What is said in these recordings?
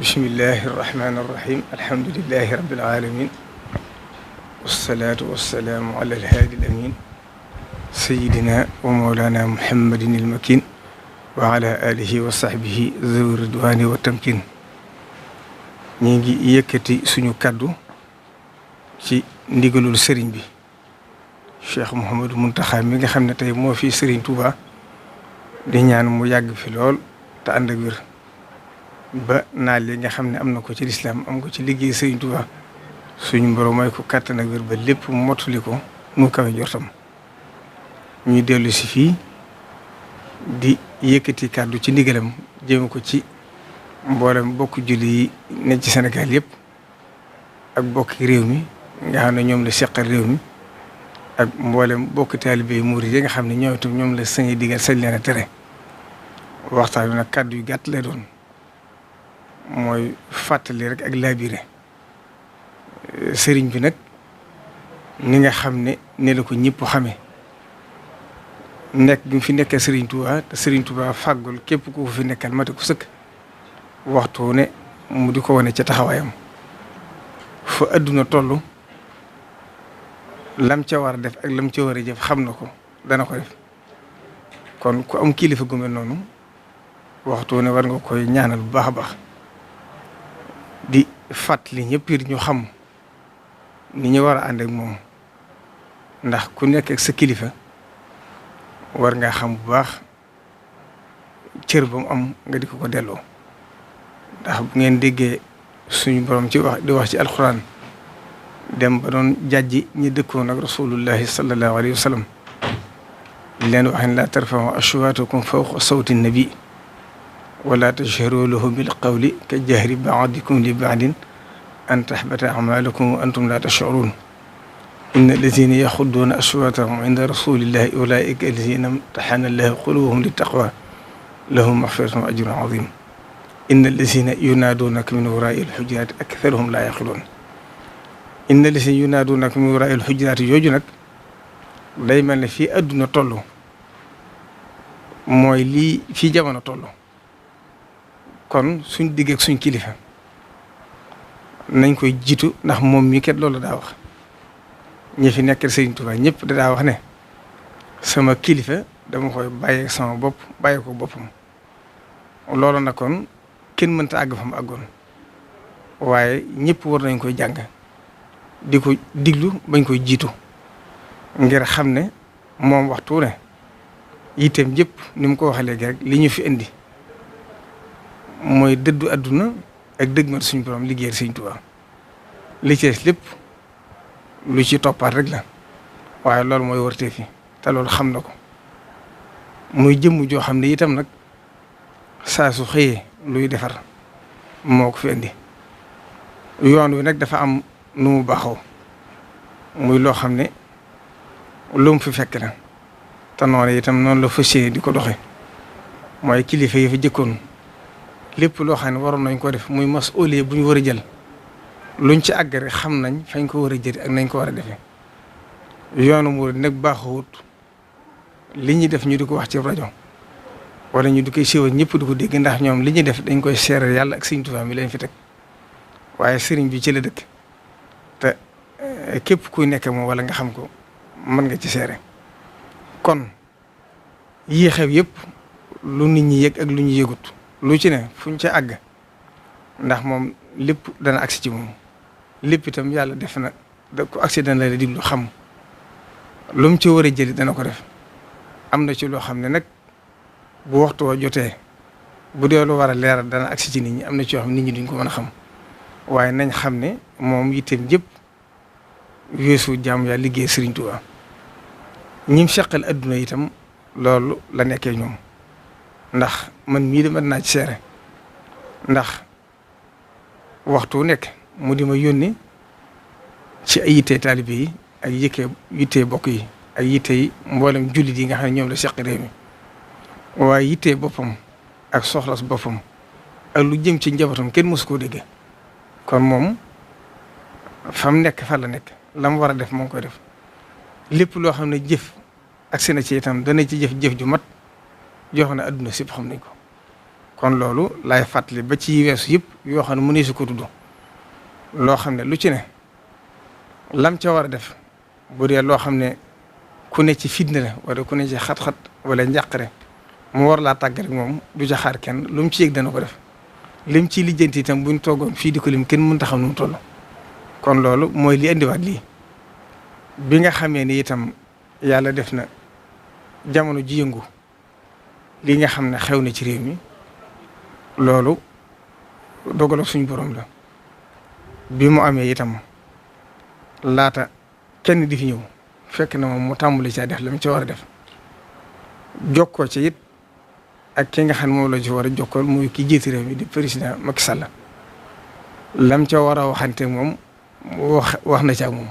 bismillahi irrahmani irrahim alhamdulilahi rabbil alamin wassalaatu wassalaamu ala alhaadi alamin sayidina wa mawlana muhammadin ilmakin wa ala alihi wa sahbihi zawi ridwani wa tamkin ñi ngi yëkkati suñu kaddu ci ndigalul sëriñ bi Cheikh Mouhamadou Mountakha mi nga xam ne tey moo fi sëriñ Touba di ñaan mu yàgg fi lool te ànd ak wér ba naal li nga xam ne am na ko ci lislaam am ko ci liggéey sëriñ Touba suñu borom may ko kàttan ak wér ba lépp mottali ko mu kawe jortam ñuy dellu si fii di yëkkati kàddu ci ndigalam jëme ko ci mboolem bokk julli yi ne ci Sénégal yëpp ak bokki réew mi nga xam ne ñoom la seqal réew mi ak mboolem bokk taalibe yi murid yi nga xam ne ñoom itam ñoom la sañi digal sañ leen a tere waxtaan bi nag kàddu yu gàtt lay doon mooy fàttali rek ak laabire sëriñ bi nag ni nga xam ne la ko ñëpp xamee nekk gi mu fi nekkee sëriñ Touba te sëriñ Touba fàggul képp ku fi nekkal mate ku sëkk waxtu ne mu di ko wane ca taxawaayam fa adduna toll lam ca war a def ak lam ca war a jëf xam na ko dana ko def kon ku am kilifa gu mel noonu waxtu ne war nga koy ñaanal bu baax a baax di fàttali ñëpp it ñu xam ni ñu war a ànd ak moom ndax ku nekk ak sa kilifa war nga xam bu baax cër ba mu am nga di ko delloo ndax bu ngeen déggee suñu borom ci wax di wax ci alxuraan dem ba doon jàjji ñi dëkkoon ak rasulullahi sallallahu alayhi wa sallam leen wax ne laa tarfa'u aswaatakum fawqa sawti nabi wala tajharu lahu bil qawli ka jahri ba'dikum li ba'din an tahbata a'malukum wa antum la tash'urun inna allazina yaxudduuna aswaatahum inda rasulillahi ulaika allazina imtahana allahu qulubuhum littaqwa lahum maghfiratun wa ajrun azim inna allazina yunaaduunaka min waraai alxujuraati aktharuhum laa yaqiluun inna allazina yunaaduunaka min waraai alxujuraati yooju nag day mel ne fii adduna toll mooy lii fii jamono toll kon suñ digg ak suñ kilifa nañ koy jiitu ndax moom mii kat loolu daa wax ñi fi nekkal Sëriñ Tuubaa ñëpp daa wax ne sama kilifa dama koy bàyyee sama bopp bàyyee ko boppam loolu nag kon kenn mënta àgg fa mu àggoon waaye ñëpp war nañ koy jàng di ko diglu bañ koy jiitu ngir xam ne moom waxtu ne yitteem yëpp ni mu ko waxee léegi rek li ñu fi indi mooy dëddu àdduna ak dëgmal suñu borom liggéeyal Sëriñ Tuubaa li ci lépp lu ci toppaat rek la waaye loolu mooy wërtee fi te loolu xam na ko muy jëmm joo xam ne itam nag saa su xëyee luy defar moo ko fi indi yoon wi nag dafa am nu mu baaxoo muy loo xam ne lu mu fi fekk la te noonu itam noonu la fas yéene di ko doxe mooy kilifa yi fa jëkkoon lépp loo xam ne waroon nañ ko def muy masuuliya bu ñu war a jël luñ ci àgg rek xam nañ fañ ko war a jël ak nañ ko war a defee yoonu murid nag baaxawut li ñuy def ñu di ko wax ci rajo wala ñu di koy siiwal ñëpp di ko dégg ndax ñoom li ñuy def dañ koy seeral yàlla ak Sëriñ Tuubaa mi leen fi teg waaye sëriñ bi ci la dëkk te képp kuy nekk moom wala nga xam ko mën nga ci seere kon yii xew yëpp lu nit ñi yëg ak lu ñu yëgut lu ci ne fuñ ca àgg ndax moom lépp dana agsi ci moom lépp itam yàlla def na da ko accident la diglu xam lu mu ci war a jëli dana ko def am na ci loo xam ne nag bu waxtu wa jotee bu dee lu war a leeral dana agsi ci nit ñi am na ci yoo xam nit ñi duñ ko mën a xam waaye nañ xam ne moom yitteem yëpp weesu jàmm yaa liggéey Sëriñ Tuubaa ñim seqal adduna itam loolu la nekkee ñoom ndax man mii de mën naa ci seere ndax waxtu nekk mu di ma yónni ci ay yittee taalibe yi ak yittee bokk yi ak yittee mboolem jullit yi nga xam ne ñoom la seq réew mi waaye yittee boppam ak soxlas boppam ak lu jëm ci njabootam kenn mësu koo dégg kon moom fam nekk fa la nekk la mu war a def moo ngi koy def lépp loo xam ne jëf ak seen ci itam dana ci jëf-jëf ju mat joo xam ne adduna sépp xam nañ ko kon loolu lay fàttali ba ci weesu yëpp yoo xam ne mu ne su ko tudd loo xam ne lu ci ne lam ca war a def bu dee loo xam ne ku ne ci fitna la wala ku ne ci xat-xat wala njàqare mu war laa tàggat moom du ca xaar kenn lu mu ci yëg dana ko def lim ciy lijjanti itam buñ toogoon fii di ko lim kenn mënut a xam nu mu toll. kon loolu mooy li indiwaat lii bi nga xamee ni itam yàlla def na jamono ji yëngu li nga xam ne xew na ci réew mi loolu dogaloo suñu borom la bi mu amee itam laata kenn di fi ñëw fekk na moom mu tàmbali caa def la mu ci war a def jokkoo ci it ak ki nga xam ne moom la ci war a jokkool muy ki jiite réew mi di président Macky Sall lam ca war a waxante moom wax na ci ak moom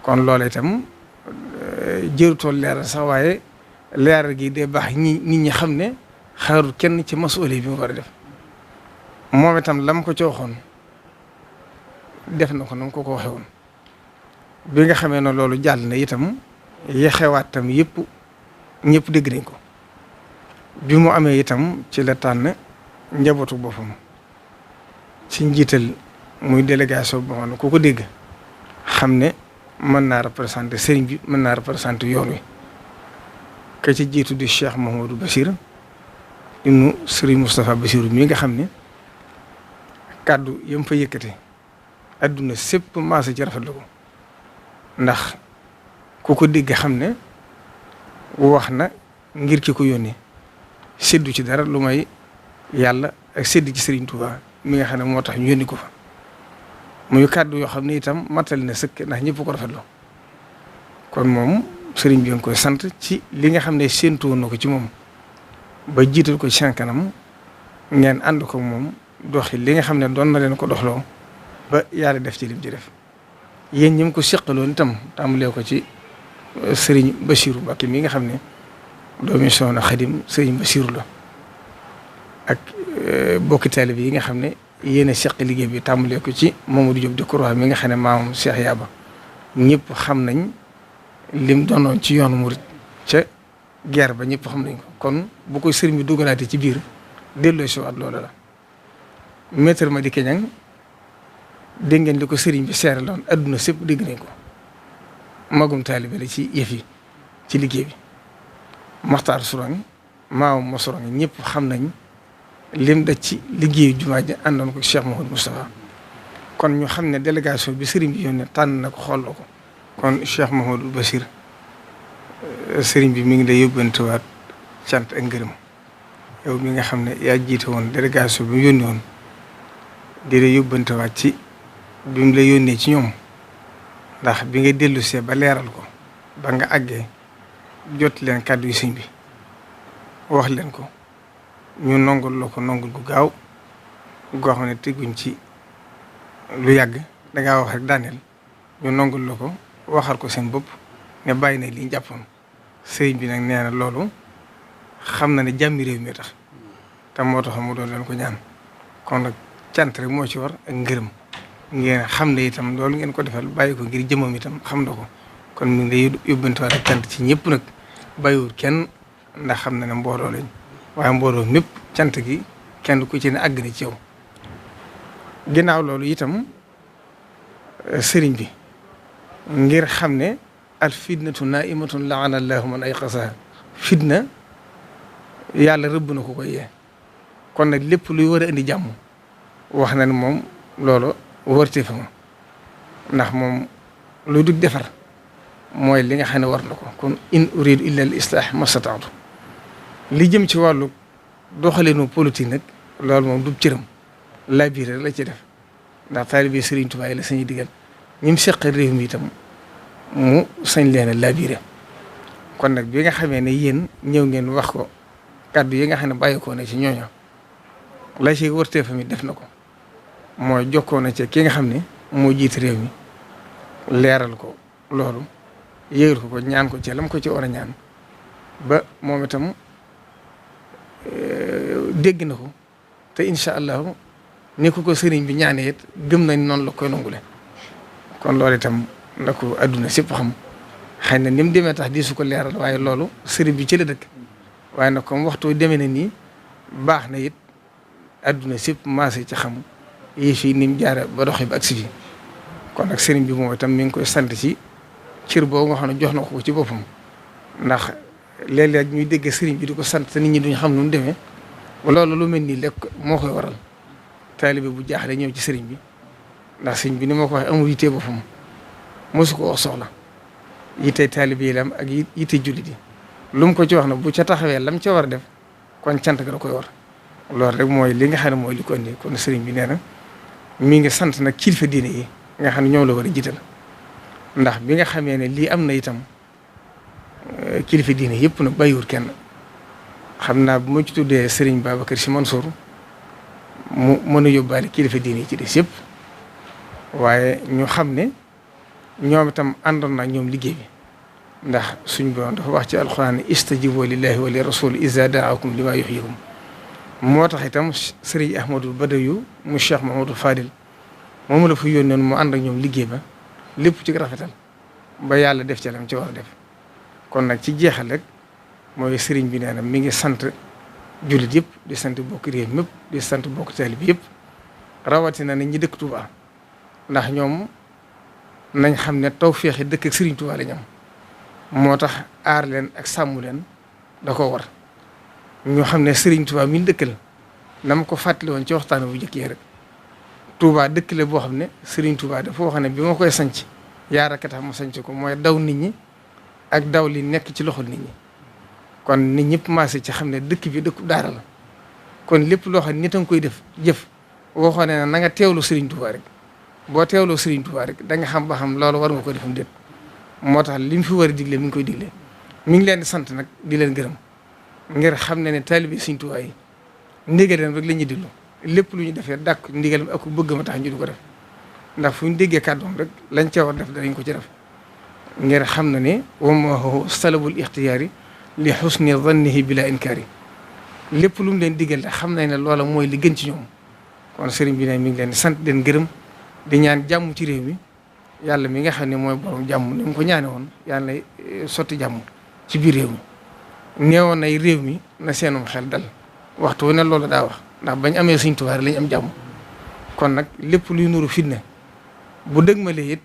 kon loola itam jërutool leeral sax waaye leeral gi day baax nit ñi xam ne xaarul kenn ci masuuli bi mu war a def moom itam lam ko ci waxoon def na ko na ko waxee woon bi nga xamee ne loolu jàll na itam yexewaat tam yëpp ñëpp dégg nañ ko bi mu amee itam ci la tànn njabootu boppam ci njiital muy délégation boo xam ne ku ko dégg xam ne mën naa représenter sëriñ bi mën naa représenter yoon wi ka ci jiitu di Cheikh Mouhamadou Bachir ibnu Serigne Moustapha Bachir mi nga xam ne kàddu yam fa yëkkate adduna sépp maasa ci rafetlu ko ndax ku ko dégg xam ne wax na ngir ki ko yónnee séddu ci dara lu may yàlla ak sédd ci Serigne Touba mi nga xam ne moo tax ñu yónni ko fa muy kàddu yoo xam ne itam matal na sëkk ndax ñëpp ko rafetlu kon moom Serigne bi nga koy sant ci li nga xam ne séentu woon na ko ci moom ba jiital ko ci seen kanam ngeen ànd ko moom doxi li nga xam ne doon na leen ko doxloo ba yàlla def ci lim ci def yéen ñi ko seqaloon itam tàmbalee ko ci Serigne Bassirou Mbacké mi nga xam ne doomi Soxna Xadim Serigne Bassirou la ak bokki taalibe yi nga xam ne yéen a seq liggéey bi tàmbalee ko ci Mamadou Diop Decroix mi nga xam ne maamam Cheikh Yaba ñëpp xam nañ lim doonoon ci yoonu murit ca guerre ba ñëpp xam nañ ko kon bu koy sëriñ bi dugalaatee ci biir delloo si waat loolu la maître Madické Niang dégg ngeen li ko sëriñ bi seeraloon adduna sépp dégg nañ ko magum taalibe la ci yëf yi ci liggéey bi Maxtaar Sourang maamam ma Sourang ñëpp xam nañ lim daj ci liggéeyu jumaa ji àndoon ko Cheikh Mouhamadou Moustapha kon ñu xam ne délégation bi sëriñ bi yónnee tànn na ko xooloo ko kon Cheikh Mouhamadou Bachir sëriñ bi mi ngi lay yóbbantewaat cant ak ngërëm yow mi nga xam ne yaa jiite woon délégation bi mu yónnee woon di la yóbbantewaat ci bi mu la yónnee ci ñoom ndax bi nga dellusee ba leeral ko ba nga àggee jot leen kàddu yu sëñ bi wax leen ko ñu nongul la ko nongul gu gaaw goo xam ne teguñ ci lu yàgg dangaa wax rek daaneel ñu nongul la ko waxal ko seen bopp ne bàyyi na li jàppoon sëriñ bi nag nee na loolu xam na ne jàmmi réew mi tax te moo tax mu doon leen ko ñaan kon nag cant rek moo ci war ak ngërëm ngeen xam ne itam loolu ngeen ko defal bàyyi ko ngir jëmam itam xam na ko kon mi ngi lay yóbbantewaat ak cant ci ñëpp nag bàyyiwul kenn ndax xam na ne mbooloo lañ waaye mbooloo mépp cant gi kenn ku ci ne àgg na ci yow ginnaaw loolu itam sëriñ bi ngir xam ne al fitnatu naimatun laana allahu man ayqasaha fitna yàlla rëbb na ko koy yee kon nag lépp luy war a indi jàmm wax na ne moom loolu wërte fa ma ndax moom lu dug defar mooy li nga xam ne war na ko kon in uridu illa al islah mastataatu li jëm ci wàllu doxalinu politique nag loolu moom du cëram labiré la ci def ndax taalibe Serigne Touba la sañuy digal ñi mu seqal réew mi itam mu sañ leen a labiré kon nag bi nga xamee ne yéen ñëw ngeen wax ko kàddu yi nga xam ne bàyyikoo na ci ñooñu la ci wërtee fa mi def na ko mooy jokkoo na ci ki nga xam ne moo jiite réew mi leeral ko loolu yëgal ko ñaan ko ci lam ko ci war a ñaan ba moom itam dégg na ko te incha allahu ni ko sëriñ bi ñaanee it gëm nañ noonu la koy nangule kon loolu itam na ko adduna sépp xam xëy na ni mu demee tax di su ko leeral waaye loolu sëriñ bi ci la dëkk waaye nag comme waxtu demee na nii baax na it adduna sépp maase ci xam yi fii ni mu jaare ba doxee ba agsi fi kon nag sëriñ bi moom itam mi ngi koy sant ci cër boobu nga xam ne jox na ko ci boppam ndax léeg-léeg ñuy dégg sëriñ bi di ko sant te nit ñi duñ xam nu mu demee loolu lu mel nii lekk moo koy waral taalibe bu jaaxle ñëw ci sëriñ bi ndax sëriñ bi ni ma ko waxee amul yitte boppam mosu ko wax soxla yitte taalibe yi la am ak yitte jullit yi lu mu ko ci wax na bu ca taxawee lam ca war a def kon cant ga da koy war loolu rek mooy li nga xam ne mooy li ko indi kon sëriñ bi nee na mi ngi sant nag kilifa diine yi nga xam ne ñoom la war a jiital ndax bi nga xamee ne lii am na itam kilifa diine yëpp nag bàyyiwul kenn xam naa bu ma ci tuddee sëriñ Babacar Sy Mansour mu mën a yóbbaale kilifa diine yi ci des yëpp waaye ñu xam ne ñoom itam àndoon na ñoom liggéey bi ndax suñ borom dafa wax ci alxuraan istajibu lillahi wa li rasul iza daakum lima yuhyikum moo tax itam sëriñ Ahmadul Badawi mu Cheikh Mahamadou Fadil moom la fa yónnee mu ànd ak ñoom liggéey ba lépp ci rafetal ba yàlla def ci lam ci war a def kon nag ci jeexal rek mooy sëriñ bi nee na mi ngi sant jullit yëpp di sant bokk réew mépp di sant bokk taalibe bi yëpp rawatina ne ñi dëkk Touba ndax ñoom nañ xam ne tawfeex yi dëkk ak sëriñ Touba lañ am moo tax aar leen ak sàmm leen da ko war ñoo xam ne sëriñ Touba mi dëkkal na ma ko fàttali woon ci waxtaan bu njëkk yi rek Touba dëkk la boo xam ne sëriñ Touba dafa wax ne bi ma koy sanc yaar a tax ma sanc ko mooy daw nit ñi ak daw li nekk ci loxol nit ñi kon nit ñëpp maase ci xam ne dëkk bi dëkku daara la kon lépp loo xam ne nit a nga koy def jëf waxoon ne na nga teewlu sëriñ Touba rek boo teewloo sëriñ Touba rek da nga xam ba xam loolu war nga ko defam déet moo tax li mu fi war a digle mi ngi koy digle mi ngi leen di sant nag di leen gërëm ngir xam ne taalibe sëriñ Touba yi ndigalam rek la ñuy diglu lépp lu ñu defee dàkk ndigalam ak bëgg ma tax ñu du ko def ndax fu ñu déggee kàddoom rek lañ ca war def danañ ko ci def ngir xam na ne wa ma huwa salabul ixtiyaari li xusni zannihi bila inkaari lépp lu mu leen digal te xam nañ ne loola mooy li gën ci ñoom kon sëriñ bi ne mi ngi leen di sant leen gërëm di ñaan jàmm ci réew mi yàlla mi nga xam ne mooy borom jàmm ni mu ko ñaane woon yàlla sotti jàmm ci biir réew mi neewoon nay réew mi na seenum xel dal waxtu wu ne loolu daa wax ndax bañ amee Sëriñ Tuubaa lañ am jàmm kon nag lépp luy nuru fitna bu dëgmalee it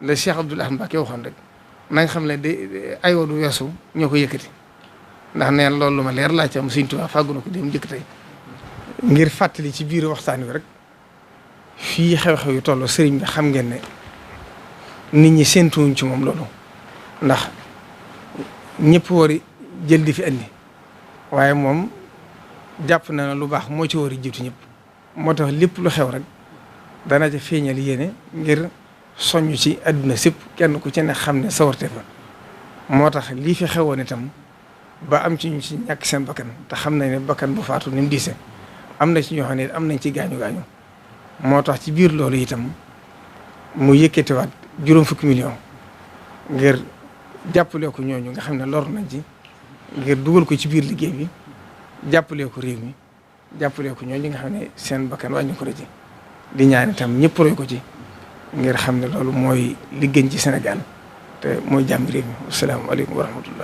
la Cheikh Abdoul Ahad Mbacké waxoon rek nañ xam ne de ay wadu weesu ñoo ko yëkkati ndax neen loolu lu ma leer laa ci am Sëriñ Tuubaa fàggu na ko dem njëkk tey ngir fàttali ci biir waxtaan wi rek fii xew-xew yu toll sëriñ bi xam ngeen ne nit ñi séentuwuñ ci moom loolu ndax ñëpp wari jël di fi andi waaye moom jàpp na ne lu baax moo ci war a jiitu ñëpp moo tax lépp lu xew rek dana ca feeñal yéene ngir soññ ci àdduna sépp kenn ku ci ne xam ne sawarte fa moo tax lii fi xewoon itam ba am ci ñu ci ñàkk seen bakkan te xam nañ ne bakkan bu faatu ni mu diise am na ci ñoo xam ne am nañ ci gaañu-gaañu moo tax ci biir loolu itam mu yëkkatiwaat 50 millions ngir jàppale ko ñooñu nga xam ne lor nañ ci ngir dugal ko ci biir liggéey bi jàppale ko réew mi jàppale ko ñooñu nga xam ne seen bakkan wàññi ko ci di ñaan itam ñëpp roy ko ci ngir xam ne loolu mooy li gën ci Sénégal te mooy jàmm réew mi asalaamaaleykum wa rahmatullah